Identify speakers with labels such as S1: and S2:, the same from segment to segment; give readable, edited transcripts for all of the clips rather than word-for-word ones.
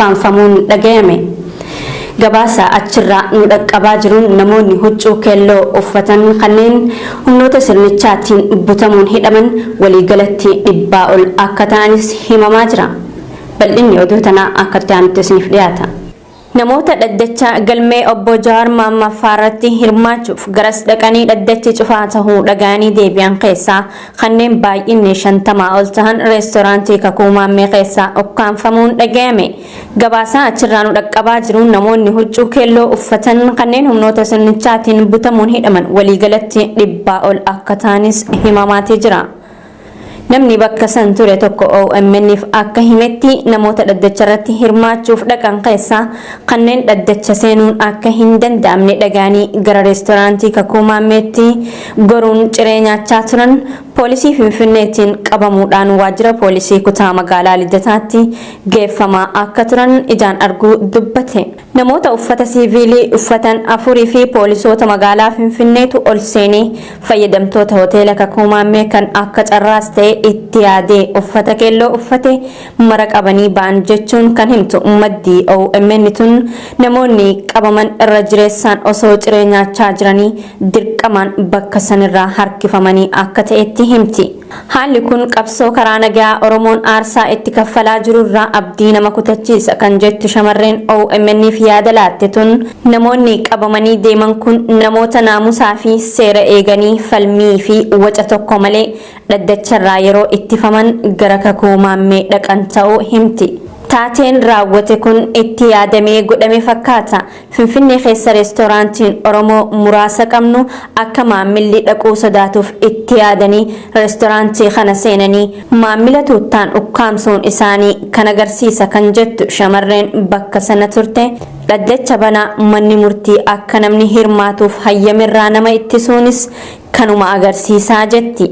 S1: Ukkaamfamuun dhagayame. Gabaasa achirraa nu dhaqqabaa jiruun namoonni huccuu keelloo uffatan kanneen humnoota sirnichaatiin butamuun hidhaman waliigalatti dhibbaa ol akka ta'anis himamaa jira. Bal'inni oduu tanaa akka itti aanutti isiniif dhiyaata. Namoota dhaddacha galmee obbo Jawaar Maammaffaa irratti hirmaachuuf garas dhaqanii dhaddachi cufaa tahuu dhaga'anii deebi'an keessaa kanneen baay'inni 50 ol tahan reestoraantii Kakuu Maammee keessaa ukkaamfamuun dhagayame. Gabaasaa achirraa nu dhaqqabaa jiruun namoonni huccuu keelloo uffatan kanneen humnoota sirnichaatiin butamuun hidhaman waliigalatti dhibbaa ol akka tahanis himamaatii jira. Namni bakka san ture tokko OMN'f akka himetti namoota dhaddacharratti hirmaachuuf dhaqan keessaa kanneen dhaddacha seenuun akka hin danda'amne dhaga'anii gara reestoraantii Kakuu Maammeetti goruun ciree nyaachaa turan poolisii Finfinneetiin qabamuudhaan waajjira poolisii kutaa magaalaa Lidataatti geeffamaa akka turan ijaan arguu dubbate. Namoota uffata siiviilii uffatan afurii fi poolisoota magaalaa Finfinneetu ol seenee fayyadamtoota hoteela Kakuu Maammee kan akka carraas ta'e itti yaadee uffata keelloo uffate mara qabanii ba'an jechuun kan himtu maddi OMN tun namoonni qabaman irra jireessaan osoo ciree nyaachaa jiranii dirqamaan bakka sanirraa harkifamanii akka ta'etti himti. Haalli kun qabsoo karaa nagayaa Oromoon aarsaa itti kaffalaa jirurraa abdii nama kutachiisa kan jettu shamarreen OMN'f yaada laatte tun namoonni qabamanii deeman kun namoota naamusaa fi seera eeganii falmii fi waca tokko malee dhaddacharraa yeroo ittifaman gara Kakuu Maammee dhaqan ta'uu himti. Taateen raawwate kun itti yaadamee godhame fakkaata. Finfinnee keessa reestooraantiin Oromoo muraasa qabnu akka maammilli dhaquu sodaatuuf itti yaadanii reestooraantii kana seenanii maammila tuuttaan ukkaamsuun isaanii kan agarsiisa kan jettu shamarreen bakka sana turte dhaddacha banaa manni murtii akka namni hirmaatuuf hayyamerraa nama ittisuunis kanuma agarsiisaa jetti.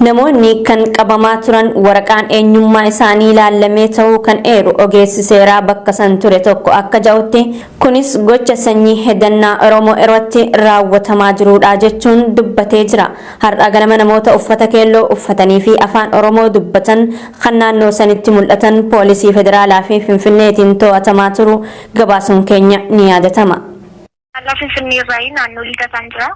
S1: Namoonni kan qabamaa turan waraqaan eenyummaa isaanii ilaallamee ta'uu kan eeru ogeessi seeraa bakka san ture tokko akka ja'utti kunis gocha sanyii hedannaa Oromoo irratti raawwatamaa jiruudha jechuun dubbatee jira. Har'a ganama namoota uffata keelloo uffatanii fi afaan Oromoo dubbatan kan naannoo sanitti mul'atan poolisii federaalaa fi Finfinneetiin to'atamaa turu gabaasuun keenya ni yaadatama.
S2: Magaalaa Finfinnee irraayi naannoo Lidataan jira.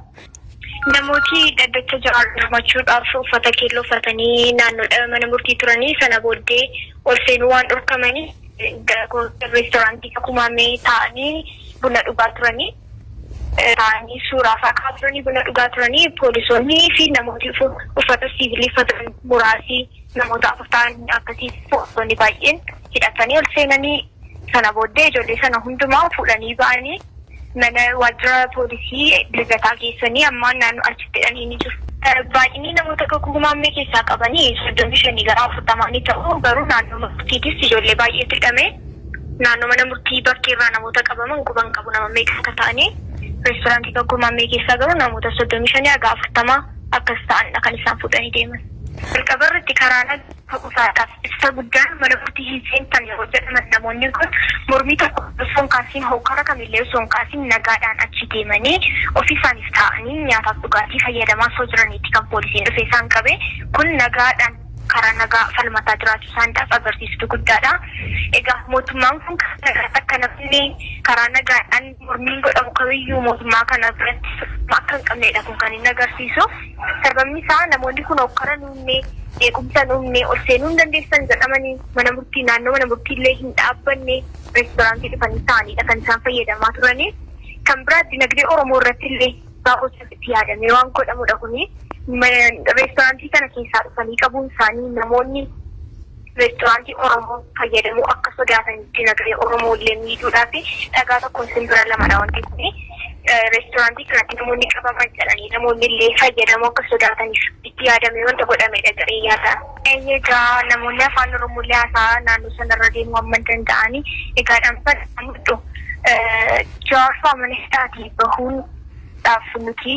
S2: Namooti dhaddacha Jawaar hirmachuudhaaf uffata keelloo uffatanii naannoo mana murtii turanii sana booddee ol seenuu waan dhorkamanii reestooraantii Kakuu Maammee taa'anii buna dhugaa turanii. Taa'anii suuraa fa'aa ka'aa turanii buna dhugaa turanii poolisoonni fi namooti uffata siivilii uffatan muraasi namoota afur ta'an akkasii poolisoonni baay'een hidhatanii ol seenanii Sana booddee ijoollee sana hundumaa fuudhanii ba'anii mana waajjira poolisii Lidataa geessanii amma naannoo achitti hidhanii ni jiru. Baay'inni namoota Kakuu Maammee keessaa qabanii 35 gara 40 ni ta'u. Garuu naannoo murtiitis ijoollee baay'eetu hidhame. Naannoo mana murtii bakkeerraa namoota qabaman quban qabu nama meeqa akka ta'anii. Reestooraantii Kakuu Maammee keessaa garuu namoota 35 haga 40 akkas ta'anidha kan isaan fuudhanii deeman. Jalqaba irratti karaa nagaa ta'uusaadhaaf ibsa guddaan mana murtii hin seentan yeroo jedhaman namoonni kun mormii tokko osoo hin kaasiin hookkara kamillee osoo hin kaasiin nagaadhaan achi deemanii ofii isaaniif taa'anii nyaataaf dhugaatii fayyadamaa osoo jiraniiti kan poolisiin dhufee isaan qabe. Kun nagaadhaan karaa nagaa falmataa jiraachuu isaaniidhaaf agarsiistuu guddaadha. Egaa mootummaan kun karaa nagaatti akka namni karaa nagaadhaan mormiin godhamu kamiyyuu mootummaa kana biratti fudhatama akka hin qabnedha kun kan inni agarsiisu. Sababni isaa namoonni kun hookkara hin uumne, jeequmsa hin uumne, ol seenuu hin dandeessan jedhamanii mana murtii naannoo mana murtii illee hin dhaabbanne reestooraantii dhufanii taa'aniidha kan isaan fayyadamaa turanii. Kan biraa dinagdee Oromoo irratti illee baa'uutu itti yaadamee waan godhamudha kuni. Reestooraantii kana keessaa dhufanii qabuun isaanii namoonni reestooraantii Oromoo fayyadamuu akka sodaatan dinagdee Oromoo illee miidhuudhaa fi dhagaa tokkoon simbira lamadha wanti kuni. Reestooraantii kanatti namoonni qabaman jedhanii namoonni illee fayyadamuu akka sodaataniif itti yaadamee wanta godhamedha jedhee yaada. Egaa namoonni afaan Oromoo illee haasa'aa naannoo sanarra deemuu amma hin danda'anii egaa dhaamsa dhaammadhu. Jawaar fa'aa mana hidhaatii bahuun dhaaf nuti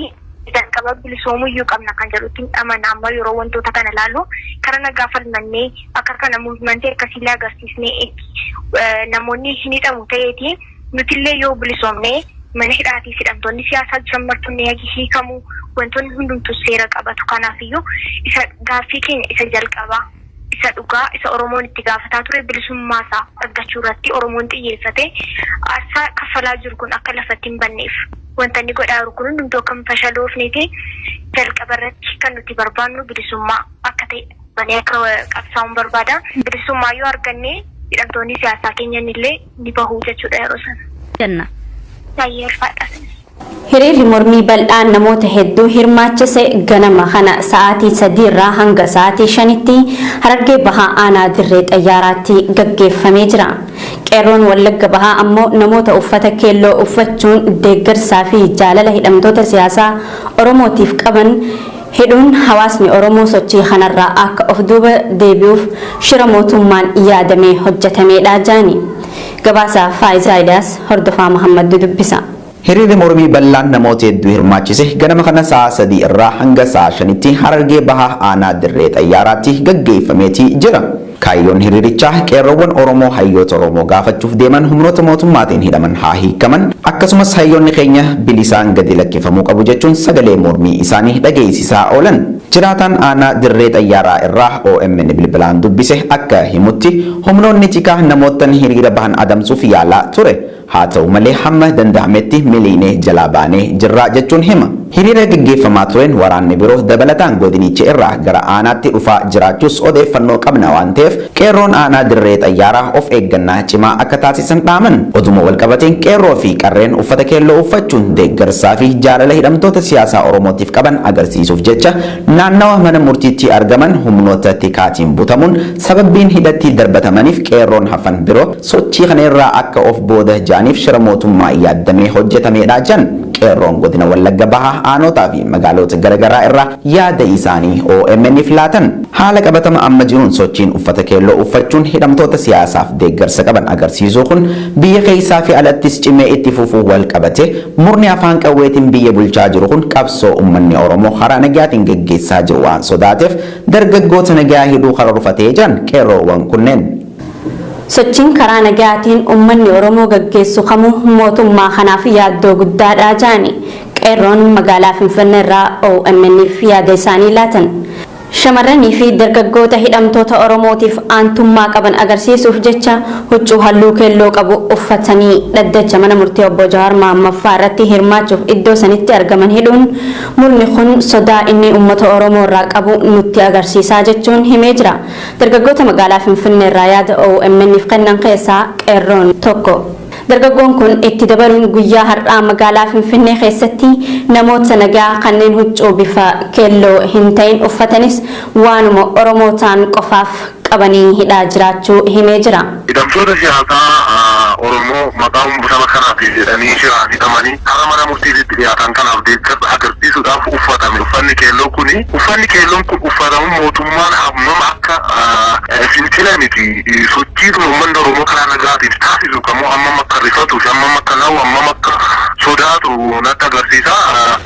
S2: jalqaba bilisoomuyyuu qabna kan jedhutti hin amana amma yeroo wantoota kana ilaalu kara nagaa falmannee akka kana muuvimentii akkasiillee agarsiisnee namoonni hin hidhamu ta'eeti nutillee yoo bilisoomne mana hidhaatii hidhamtoonni siyaasaa jiran martuu ni hiikamu wantoonni hundumtuu seera qabatu kanaafiyyuu isa gaaffii keenya isa jalqabaa. Isa dhugaa isa Oromoon itti gaafataa ture bilisummaa isaa argachuu irratti Oromoon xiyyeeffate aarsaa kaffalaa jiru kun akka lafatti hin banneef wanta inni godhaa jiru kun hundumtuu akka hin fashaloofnee fi jalqaba irratti kan nuti barbaannu bilisummaa akka ta'e banee akka qabsaa'uun barbaada. Bilisummaa yoo arganne hidhamtoonni siyaasaa keenyan illee ni bahu jechuudha yeroo sana.
S1: Jenna.
S2: Baay'ee ulfaadha.
S1: Hiriirri mormii bal'aan namoota hedduu hirmaachise ganama kana sa'aatii 3 irraa hanga sa'aatii 5tti Harargee Bahaa Aanaa Dirree Xayyaaraatti gaggeeffamee jira. Qeerroon Wallagga Bahaa ammoo namoota uffata keelloo uffachuun deeggarsaa fi jaalala hidhamtoota siyaasaa Oromootiif qaban hidhuun hawaasni Oromoo sochii kanarraa akka of duuba deebi'uuf shira mootummaan yaadamee hojjetameedha jaani. Gabaasa Faayizaa Iliyaas Hordofaa Mahammad dubbisa.
S3: Hiriirri mormii bal'aan namoota hedduu hirmaachise ganama kana sa'a 3 irraa hanga sa'a 5tti Harargee Bahaa Aanaa Dirree Xayyaaraatti gaggeeffameeti jira. Kaayyoon hiriirichaa qeerroowwan Oromoo hayyoota Oromoo gaafachuuf deeman humnoota mootummaatiin hidhaman haa hiikaman, akkasumas hayyoonni keenya bilisaan gadi lakkifamuu qabu jechuun sagalee mormii isaanii dhageessisaa oolan. Jiraataan Aanaa Dirree Xayyaaraa irraa omn bilbilaan dubbise akka himutti humnoonni tikaa namoottan hiriira bahan adamsuuf yaalaa ture. Haa ta'u malee hamma danda'ametti miliqnee jalaa baanee jirra jechuun hima. Hiriira gaggeeffamaa tureen waraanni biroo dabalataan godinicha irraa gara aanaatti dhufaa jiraachuus odeeffannoo qabna waan ta'eef qeerroon aanaa Dirree Xayyaaraa of eeggannaa cimaa akka taasisan dhaaman. Oduma walqabateen qeerroo fi qarreen uffata keelloo uffachuun deeggarsaa fi jaalala hidhamtoota siyaasaa Oromootiif qaban agarsiisuuf jecha naannawa mana murtiitti argaman humnoota tikaatiin butamuun sababbiin hidhatti darbatamaniif qeerroon hafan biroo sochii kana irraa akka of booda ja'aniif shira mootummaa yaaddamee hojjetameedha jan qeerroon godina Wallagga Bahaa aanootaa fi magaaloota garagaraa irraa yaada isaanii OMN'f laatan. Haala qabatama amma jiruun sochiin uffata keelloo uffachuun hidhamtoota siyaasaaf deeggarsa qaban agarsiisuu kun biyya keessaa fi alattis cimee itti fufuu wal qabatee murni afaan qawweetiin biyya bulchaa jiru kun qabsoo ummanni Oromoo karaa nagayaatiin geggeessaa jiru waan sodaateef dargaggoota nagayaa hidhuu karoorfatee jiran qeerroowwan kunneen.
S1: Sochiin karaa nagayaatiin ummanni Oromoo gaggeessu kamuu mootummaa kanaaf yaaddoo guddaadha jaani qeerroon magaalaa Finfinnee irraa OMN'f yaada isaanii laatan. Shamarranii fi dargaggoota hidhamtoota Oromootiif aantummaa qaban agarsiisuuf jecha huccuu halluu keelloo qabu uffatanii dhaddacha mana murtii obbo Jawaar Mahaammadfaa irratti hirmaachuuf iddoo sanitti argaman hidhuun murni kun sodaa inni uummata Oromoo irraa qabu nutti agarsiisaa jechuun himee jira. Dargaggoota magaalaa Finfinnee irraa yaada OMN'f kennan keessaa qeerroon tokko. Dargaggoon kun itti dabaluun guyyaa har'aa magaalaa Finfinnee keessatti namoota nagaa kanneen huccuu bifa keelloo hin ta'in uffatanis waanuma Oromoo ta'an qofaaf qabanii hidhaa jiraachuu himee jira.
S4: Hidhamtoota siyaasaa Oromoo maqaa saba kanaatiin jedhanii shiraan hidhamanii har'a mana murtiitti dhiyaatan kanaaf deeggarsa agarsiisuudhaaf uffatame uffanni keelloo kuni uffanni keelloon kun uffatamu mootummaan hammam akka fincila miti sochiidhuma uummanni Oromoo karaa nagaatiin taasisu kamuu hammam akka rifatuu fi hammam akka na'u hammam akka sodaatu natti agarsiisa.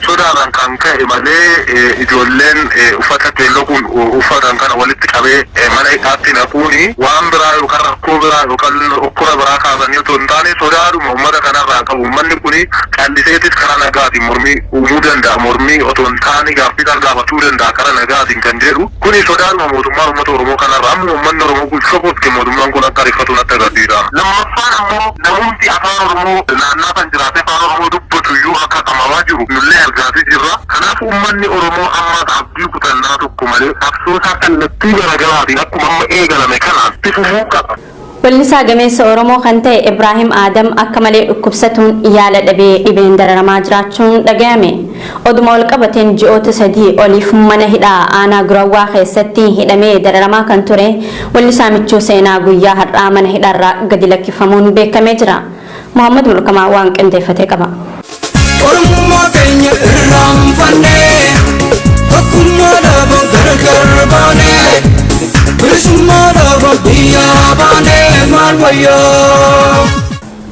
S4: Sodaadhaan kan ka'e malee ijoolleen uffata keelloo kun uffatan kana walitti qabee mana hidhaatti naquuni waan biraa yookaan rakkoo biraa yookaan okkora biraa kaasanii otoo hin taane sodaadhuma uummata kanarraa qabu. Uummanni kuni calliseetis karaa nagaatiin mormii uumuu danda'a. Mormii otoo hin taane gaaffii isaa gaafachuu danda'a karaa nagaatiin kan jedhu kuni sodaadhuma mootummaan uummata Oromoo kanarraa amma uummanni Oromoo kun sobotti mootummaan kun akka rifatu natti agarsiisa. Lammaffaan ammoo namumti afaan Oromoo naannaa kan jiraate afaan Oromoo dubbatu iyyuu akka qamamaa jiru nullee argaatii jirra. Kanaaf uummanni Oromoo amma abdii kutannaa tokko malee qabsoo isaa kallattii garaagaraatiin akkuma amma eegalame kanaan itti fufuu qaba.
S1: Weellisaa gameessa Oromoo kan ta'e Ibraahim Aadam akka malee dhukkubsatuun yaala dhabee dhibeen dararamaa jiraachuun dhagayame. Oduma wal qabateen ji'oota 3 oliif mana hidhaa aanaa Gurawwaa keessatti hidhamee dararamaa kan ture weellisaa Michuu Seenaa guyyaa har'aa mana hidhaarraa gadi lakkifamuun beekamee jira. Muhammad Mulkamaa waan qindeeffatee qaba.
S5: Oromummaa keenya irraanfannee tokkummaa dhaaba gargar baanee bilisummaa dhaaba biyyaa baanee maal wayyaa.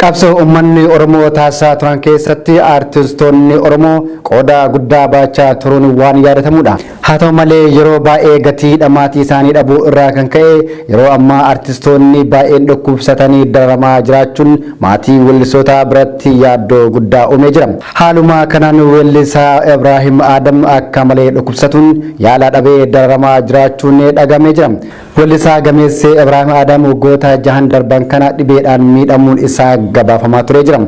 S6: Qabsoo uummanni Oromoo taasisaa turan keessatti aartistoonni Oromoo qooda guddaa baachaa turuun waan yaadatamudha. Haa ta'u malee, yeroo baay'ee gatii dhamaatii isaanii dhabuu irraa kan ka'e yeroo ammaa aartistoonni baay'een dhukkubsatanii dararamaa jiraachuun maatii weellistoota biratti yaaddoo guddaa uumee jira. Haaluma kanaan weellisaa Ibraahim Adam akka malee dhukkubsatuun yaala dhabee dararamaa jiraachuun dhagamee jira. Weellisaa gameessee Ibraahim Adam waggoota 6n darban kana dhibeedhaan miidhamuun isaa gabaafamaa turee jira.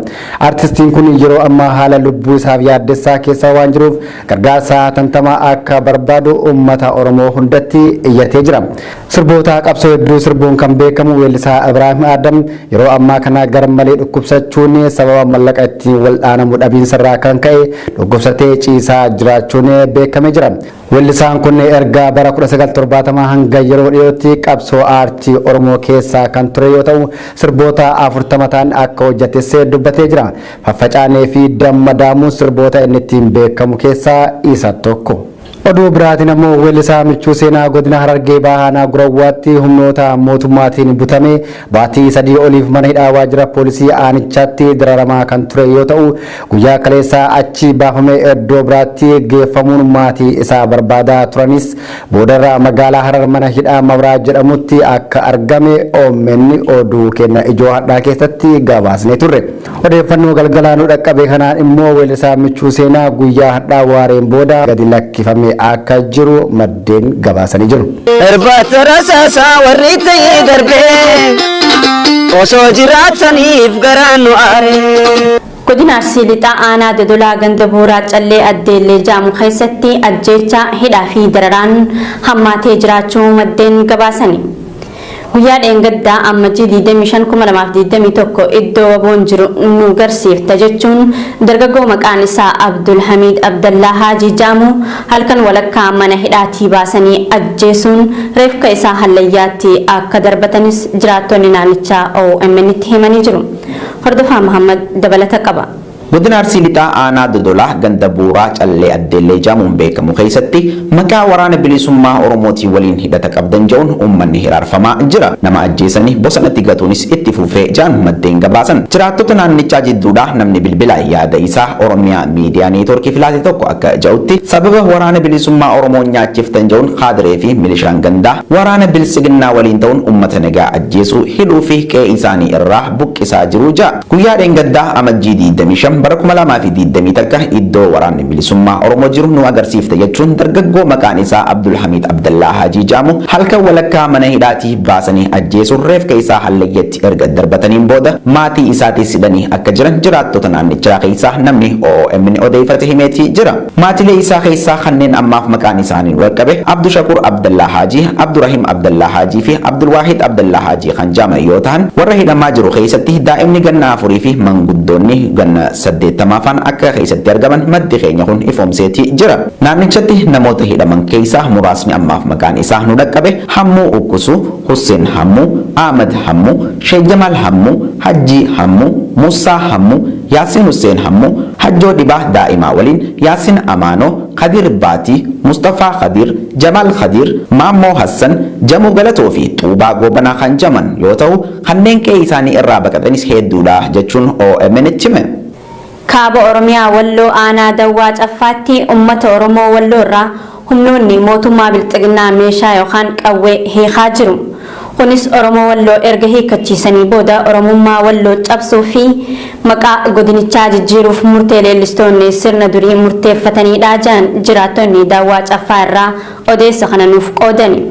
S6: Artistiin kun yeroo ammaa haala lubbuu isaaf yaaddessaa keessa waan jiruuf gargaarsa hatattamaa akka barbaadu uummata Oromoo hundatti iyyatee jira. Sirboota qabsoo hedduu sirbuun kan beekamu weellisaa Ibraahim Adam yeroo ammaa kana garmalee dhukkubsachuun sababa mallaqa ittiin waldhaanamu dhabiinsarraa kan ka'e dhukkubsatee ciisaa jiraachuun beekamee jira. Weellisaan kun erga bara 1970 hanga yeroo dhiyootti qabsoo aartii Oromoo keessaa kan ture yoo ta'u, sirboota 40 ta'an akka hojjetes dubbatee jira. Faffacaanee fi Damma Daamuun sirboota inni ittiin beekamu keessaa isa tokko. Oduu biraatiin ammoo weellisaa Michuu Seenaa godina Harargee Bahaa Aanaa Gurawwaatti humnoota mootummaatiin butame baatii 3 oliif mana hidhaa waajjira poolisii aanichaatti dararamaa kan ture yoo ta'u, guyyaa kaleessaa achi baafamee iddoo biraatti geeffamuun maatii isaa barbaadaa turanis boodarra magaalaa Harar mana hidhaa Mabraa jedhamutti akka argame OMN oduu kenna ijoo har'aa keessatti gabaasnee turre. Odeeffannoo galgalaa nu dhaqqabe kanaan immoo weellisaa Michuu Seenaa guyyaa har'aa waareen booda gadi lakkifame akka jiru maddeen gabaasanii jiru.
S5: Irbaata rasaasaa warri ta'ee darbee osoo jiraataniif garaan nu aare.
S1: Godina Arsii Lixaa Aanaa Dodolaa ganda Buuraa Callee Addeellee jedhamu keessatti ajjeecha, hidhaa fi dararaan hammaatee jiraachuu maddeen gabaasani. Guyyaa dheengaddaa Ammajjii 25,2021 iddoo waboon jiru nu garsiifta jechuun dargaggoo maqaan isaa Abdul Hamiid Abdallaa Haajii jedhamu halkan walakkaa mana hidhaatii baasanii ajjeesuun reefka isaa hallayyaatti akka darbatanis jiraattonni naannichaa OMN tti himanii jiru. Hordofaa Muhammad dabalata qaba.
S3: Godina Arsii Lixaa Aanaa Dodolaa ganda Buuraa Callee Addeellee jedhamuun beekamu keessatti maqaa Waraana Bilisummaa Oromootiin waliin hidhata qabdan jedhuun uummanni hiraarfamaa jira. Nama ajjeesanii bosonatti gatuunis itti fufee jedhan maddeen gabaasan. Jiraattota naannichaa jidduudhaa namni bilbila yaada isaa Oromiyaa Miidiyaa Neetwoorkiif laate tokko akka jedhutti, sababa Waraana Bilisummaa Oromoo nyaachiftan jedhuun kaadiree fi milishaan gandaa waraana Biltsiginnaa waliin ta'uun uummata nagaa ajjeesuu, hidhuu fi qe'ee isaanii irraa buqqisaa jiru jedha. Guyyaa dheengaddaa Amajjii 25 bara 2021 iddoo Waraanni Bilisummaa Oromoo jiru nu agarsiifte jechuun dargaggoo maqaan isaa Abdulhamiid Abdallaa Haajii jedhamu halkan walakkaa mana hidhaatii baasanii ajjeesuun reefka isaa hallayyatti erga darbataniin booda maatii isaatis hidhanii akka jiran jiraattota naannichaa keessaa namni OMN odeeffate himeetii jira. Maatilee isaa keessaa kanneen ammaaf maqaan isaanii nu qaqqabe Abdushakur Abdallaa Haajii, Abdurahim Abdallaa Haajii fi Abdulwaahid Abdallaa Haajii kan jedhaman yoo ta'an, warra hidhamaa jiru keessatti daa'imni ganna 4 fi manguddoonni ganna 80 faan akka keessatti argaman maddi keenya kun ifoomseetii jira. Naannichatti namoota hidhaman keessaa muraasni ammaaf maqaan isaa nu dhaqqabe Hammuu Ukkusuu, Husseen Hammuu, Ahmad Hammuu, Sheekh Jamaal Hammuu, Hajjii Hammuu, Musaa Hammuu, Yaasiin Husseen Hammuu, Hajjoo Dhibaa daa'imaa waliin, Yaasiin Amaanoo, Kadir Baatii, Mustafaa Kadir, Jamaal Kadir, Maammoo Hassan, Jamuu Galatoo fi Xuubaa Goobanaa kan jedhaman yoo ta'u, kanneen qe'ee isaanii irraa baqatanis hedduudha jechuun OMN itti hime.
S1: Kaaba Oromiyaa Walloo Aanaa Dawwaa Caffaatti uummata Oromoo Walloo irraa humnoonni mootummaa Bilxiginnaa meeshaa yookaan qawwee hiikaa jiru. Kunis Oromoo Walloo erga hiikkachiisanii booda Oromummaa Walloo cabsuu fi maqaa godinichaa jijjiiruuf murtee leellistoonni sirna durii murteeffataniidha jedhan jiraattonni Dawwaa Caffaa irraa odeessa kana nuuf qoodani.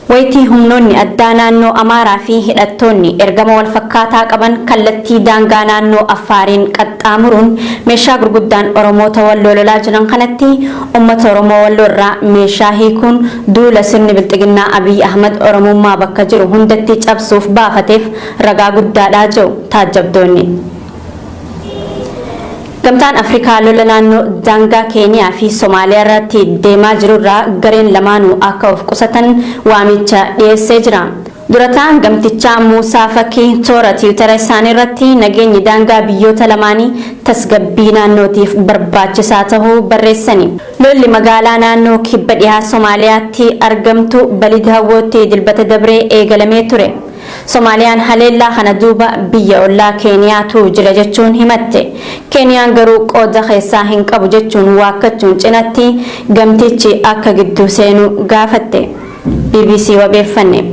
S1: Wayitii humnoonni addaa naannoo Amaaraa fi hidhattoonni ergama wal fakkaataa qaban kallattii daangaa naannoo Affaariin qaxxaamuruun meeshaa gurguddaan Oromoota Walloo lolaa jiran kanatti uummata Oromoo Walloo irraa meeshaa hiikuun duula sirni Bilxiginnaa Abiy Ahmad Oromummaa bakka jiru hundatti cabsuuf baafateef ragaa guddaadha jedhu taajjabdoonni. Gamtaan Afrikaa lola naannoo daangaa Keeniyaa fi Somaaliyaa irratti deemaa jirurraa gareen lamaanuu akka of qusatan waamicha dhiyeessee jira. Durataan gamtichaa Muusaa Fakii toora Tiwutara isaanii irratti nageenyi daangaa biyyoota lamaanii tasgabbii naannootiif barbaachisaa ta'uu barreessani. Lolli magaalaa naannoo kibba dhihaa Somaaliyaatti argamtu Balid Hawwootti Dilbata dabree eegalamee ture. Somaaliyaan haleellaa kana duuba biyya ollaa Keeniyaatu jira jechuun himatte. Keeniyaan garuu qooda keessaa hin qabu jechuun waakkachuun cinatti gamtichi akka gidduu seenu gaafatte. BBC wabeeffanne.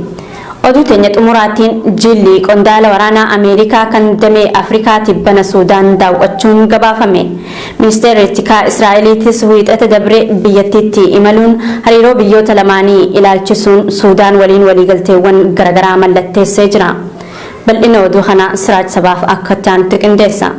S1: Oduu teenya xumuraatiin, jilli qondaala waraanaa Ameerikaa kan damee Afrikaa tibbana Suudaan daawwachuun gabaafame. Ministeerri Ittikaa Israa'eliitis wiixata dabre biyyattiitti imaluun hariiroo biyyoota lamaanii ilaalchisuun Suudaan waliin waliigalteewwan garaagaraa mallatteessee jira. Bal'ina oduu kana Siraaj Sabaaf akka ta'anitti qindeessa.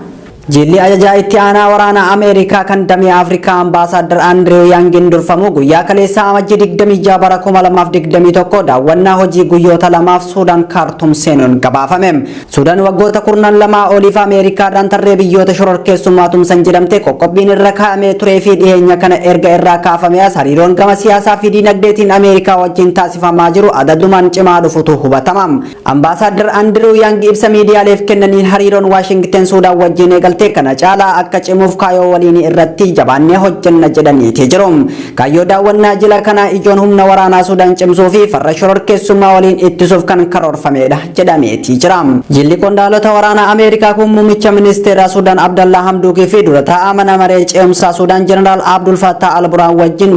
S7: Jilli ajajaa itti aanaa waraanaa Ameerikaa kan damee Afrikaa Ambaasaaddar Andreew Yaangin durfamu guyyaa kaleessaa Amajjii 26 bara 2021 daawwannaa hojii guyyoota lamaaf Suudaan Kaartum seenuun gabaafame. Suudaan waggoota 12 oliif Ameerikaadhaan tarree biyyoota shororkeessummaa tumsan jedhamte qoqqobbiin irra kaa'amee turee fi dhiyeenya kana erga irraa kaafame as hariiroon gama siyaasaa fi diinagdeetiin Ameerikaa wajjin taasifamaa jiru adadumaan cimaa dhufutu hubatama. Ambaasaaddar Andreew Yaang ibsa miidiyaaleef kennaniin hariiroon Waashingten Suudaan wajjin eegalte kana caalaa akka cimuuf kaayyoo waliin irratti jabaannee hojjenna jedhaniiti jiru. Kaayyoo daawwannaa jila kanaa ijoon humna waraanaa Suudaan cimsuu fi farra shororkeessummaa waliin ittisuuf kan karoorfamedha jedhameeti jira. Jilli qondaalota waraanaa Ameerikaa kun muummicha ministeeraa Suudaan Abdallaa Hamduukii fi dura taa'aa mana maree ce'umsaa Suudaan Jeneraal Abdul Fattah Al-Burhaan wajjin